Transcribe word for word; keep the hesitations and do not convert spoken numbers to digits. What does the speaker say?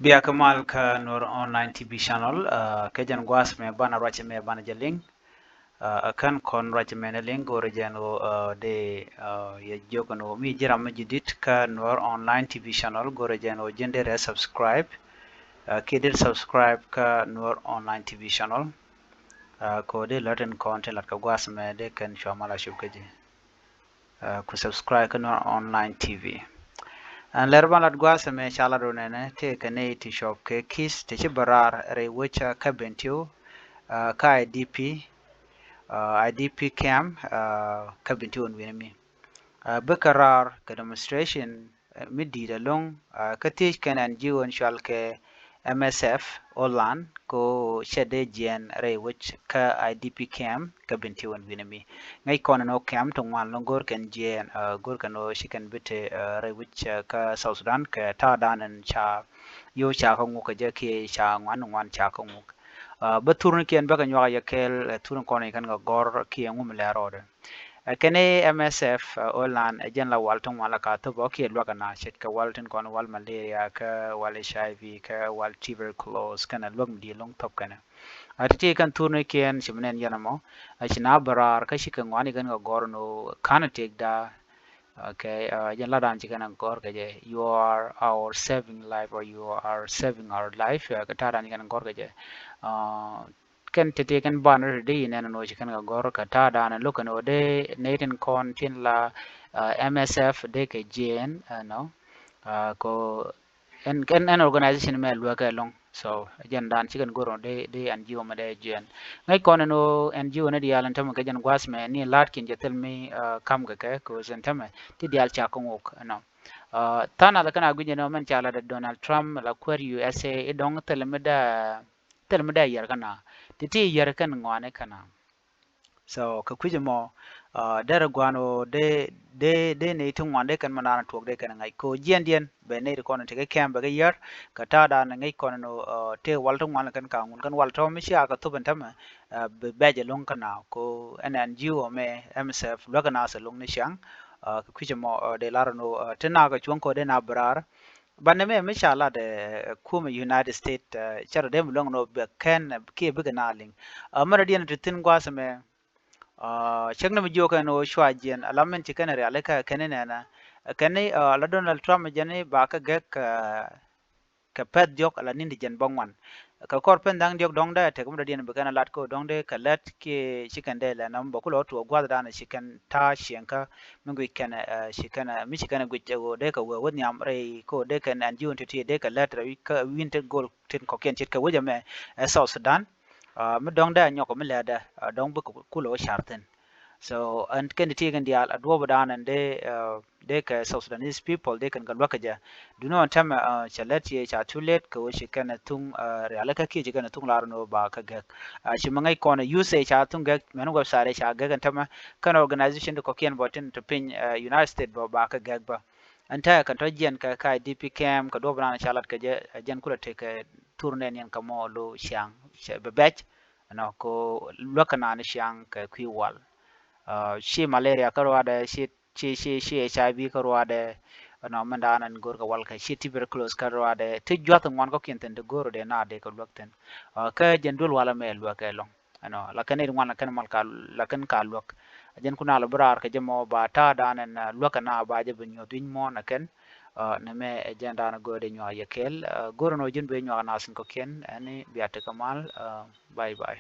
Bia kɛ mal kä Nuer Online T V Channel, ah, kɛ jɛn gua̱a̱th mɛ banɛ ruacɛ mɛ banɛ jɛ liŋ. Ah, kän kɔn ruacɛ mɛ ni liŋ go̱rɛ jɛn ɣöö, ah, dee, ah, yɛ jiök ɛn ɣöö mi ji̱ ram mi ji̱ di̱t kä Nuer Online T V Channel go̱rɛ jɛn ɣöö ji̱n dee rɛ subscribe. Ah, kiɛ dee subscribe kä Nuer Online T V Channel. Ah, kɛ ɣöö dee lät ɛn kɔn tin lat kɛ gua̱a̱th mɛ dee kɛn cua mal a cop kä ji̱. Ah, ku subscribe kä Nuer Online T V. Ɛn lɛr ban lat gua̱a̱th ɛmɛ ca lat wä nɛnɛ tëë kɛ nɛy ti cɔp kɛ ki̱th ti ci bä raar rɛy wec, ah, kä Bentiu, ah, kä I D P, ah, I D P camp, ah, kä Bentiu ɛn wi̱nɛ mi. Ah, bikɛ raar kɛ demonstration, ah, mi di̱i̱t ɛlɔ̱ŋ, ah, kä thiec kɛn N G O ɛn cɔal kɛ M S F Holland ko cɛ dee jiɛɛn rɛy wec kä I D P camp kä Bentiu ɛn wi̱nɛ mi. Ŋäc kɔn ɛn ɣöö camp ti ŋuan lɔ̱ŋ go̱r kɛn jiɛɛn, ah, go̱r kɛn ɣöö ci kɛn bi te, ah, rɛy wec, ah, kä South Sudan kɛ ta̱a̱dan ɛn ca yio̱w ca kä ŋuk kɛ jɛ kiɛ ca ŋuan ŋuan ca kä ŋuk. Ah, bä thurnikiɛn bä kɛ nyuak a yɛ kɛɛl, ah, thurni kɔn i̱ kɛn kɛ gɔ̱r kiɛ ŋum lɛ rɔɔdɛ. Ɛ kɛn i̱ M S F, ah, Holland ɛ jɛn la wal ti ŋuan la ka thop ɔ kiɛ luak ɛna ce̱tkɛ wal tin kɔn wal malaria kä wal H I V kä wal tuberculosis kɛnɛ luäk mi di̱i̱t lɔ̱ŋ thop kɛnɛ. A ti ti kɛn thurnikiɛn ci mi nɛn yɛn ɛmɔ, a ci na bä raar kä ci kɛ ŋuan i̱ kɛn kɛ gɔ̱r ɛn ɣöö ka̱n ɛ tëkda. Okay, ah, jɛn la dan ci kɛn ɛ gɔ̱r kɛ jɛ, you are our saving life or you are saving our life. Ah, kɛ ta̱a̱ dan ci kɛn ɛ gɔ̱r kɛ jɛ. Ah, kɛn tete kɛn ban rɛ dee inɛn ɛn ɣöö ci kɛn kɛ gɔ̱r kɛ ta̱a̱ dan ɛ lo̱k kɛn ɣöö dee nɛy tin kɔn tin la, ah, M S F dee kɛ jiɛɛn, ah, nɔ. Ah, ko ɛn, ɛn, ɛn organization mɛ luäk ɛlɔ̱ŋ. So jɛn dan ci kɛn go̱r ɣöö dee, dee N G O mɛ dee jiɛɛn. Ŋäc kɔn ɛn ɣöö N G O ni diaal ɛn tämɛ kɛ jɛn gua̱a̱th mɛ ni la̱t kiɛn jɛ thil mi, ah, ka̱m kɛ kɛ, kɛ ɣöö ɛn tämɛ ti diaal ca kä ŋok ɛnɔ. Ah, tha̱a̱ŋ nath kɛn a guic ɛn ɣöö mɛn ca lat ɛ Donald Trump la kuäär U S A i̱ dɔ̱ŋ thil mi dee, thil mi dee yɛr kɛn a. Ti ti yɛr kɛn ŋɔaani kɛn a. So kɛ kui̱c ɛmɔ, ah, derɛ gua̱a̱n ɣöö dee, dee, dee nɛy ti ŋuan dee kɛn mɛ naan tuɔɔk dee kɛn ɛ ŋa̱c kɛ ɣöö jiɛndiɛn bɛ nɛy ti kɔn tekɛ kɛm bɛ kɛ yär kɛ ta̱a̱ dan ɛ ŋäc kɔn ɛn ɣöö, ah, tëë wal ti ŋuan kɛn ka ŋun kɛn wal tɔ̱ mi cia kɛ thop ɛn tämɛ, ah, bɛ bɛc ɛlɔ̱ŋ kɛn a kɛ ɣöö ɛn N G O mɛ M S F luäk ɛn a thil lo̱ŋ ni ciaŋ, ah, kɛ kui̱c ɛmɔ, ah, dee lar ɛn ɣöö, ah, ti na kɛ cuɔ̱ŋ kɛ ɣöö dee na bɛ raar. Banɛ mɛ mi ca lat, eh, kumɛ United States, eh, cɛ rɔ dee mi luäŋ nɔ bɛ kɛn, eh, kiɛ bikɛ na liŋ. Ah, mɛ rɔ diɛn ti thi̱n gua̱a̱th mɛ, ah, cäŋ ni mi jiök ɛn ɣöö cua jiɛn ala min ci kɛn riali kä kɛn ni nɛnɛ. Kɛn ni, ah, la Donald Trump jɛn ni ba kä gɛk, ah, kɛ pɛth diɔ̱k ala ni̱n ti jɛn bä ŋuan. Kɛ kɔr pɛn dha̱ŋ diɔ̱k dɔ̱ŋ dee tek mi dɔ̱diɛn bi kɛn a lat kä dɔ̱ŋ dee kɛ lät kiɛ ci kɛn dee lɛn ɔm bɛ kulɛ wä tuɔɔk gua̱thdan ci kɛn ta̱a̱ cieŋkä mi guic kɛn, eh, ci kɛn, eh, mi ci kɛn guic ɛ ɣöö dee kɛ wee wä nhiam rɛy kä dee kɛn N G O ti ti dee kɛ lät rɛy kä wi̱n ti go̱l tin kɔ̱kiɛn ce̱tkɛ wec ɛmɛ ɛ South Sudan. Ah, mi dɔ̱ŋ dee a nyɔk mi lɛtdɛ, ah, dɔ̱ŋ bi kulɛ wä car thi̱n. So ɛn kɛn ti ti kɛn diaal a duɔ̱ɔ̱p dan ɛn dee, ah, dee kɛ South Sudanese people dee kɛn kɛ luäk kɛ jɛ. Duŋni ɣän tɛmɛ, ah, cɛ lät yɛ ca too late kɛ ɣöö ci kɛn ɛ thuŋ, ah, rialikä kiɛ ci kɛn ɛ thuŋ lar ni ɣöö ba kä gɛk. Ah, ci mi ŋäc kɔn ɛ U S A ca thuŋ gɛk mɛn website ca gɛk ɛn tɛmɛ kɛn organization ti kɔ̱kiɛn bä tin ti piny, ah, United States bä ba kä gɛk bä. Ɛn tɛɛ kɛn tɔ jiɛn kɛ ka I D P camp kɛ duɔ̱p nan ca lat kɛ jɛ, ah, jɛn kulɛ tekɛ thur nɛn yɛn kɛ mɔ lo ciaŋ cɛ bɛ bɛc. Ɛnɔ ko luäk kɛ nan ciaŋ kɛ kui̱ wal. Ah, ci malaria kä ruadɛ ci ci, ci, ci H I V kä ruadɛ, ɛnɔ, mɛn daanɛ ni go̱r kɛ wal kɛ ci tuberculosis kä ruadɛ, ti juath ŋuan kɔ̱kiɛn thi̱n ti go̱r dee na dee kɛ luäk thi̱n. Ah, kä jɛn duel walɛ mɛ luäk kɛ lɔ̱ŋ. Ɛnɔ, la kɛn it ŋuan la kɛn mal ka, la kɛn ka luäk. Jɛn kun a lɔ bi raar kɛ jɛ mɔ ba ta̱a̱ daanɛ na luäk kɛ na ba jɛ bi nyuɔth wi̱ny muɔ̱ɔ̱n ɛ kɛn. Ah, nɛ mɛ ɛ jɛn daanɛ go̱r dee nyuak yɛ kɛɛl. Ah, go̱r ɛnɔ ji̱n bi nyuak na thi̱n kɔ̱kiɛn, ɛn ni bia tekɛ mal. Ah, bye bye.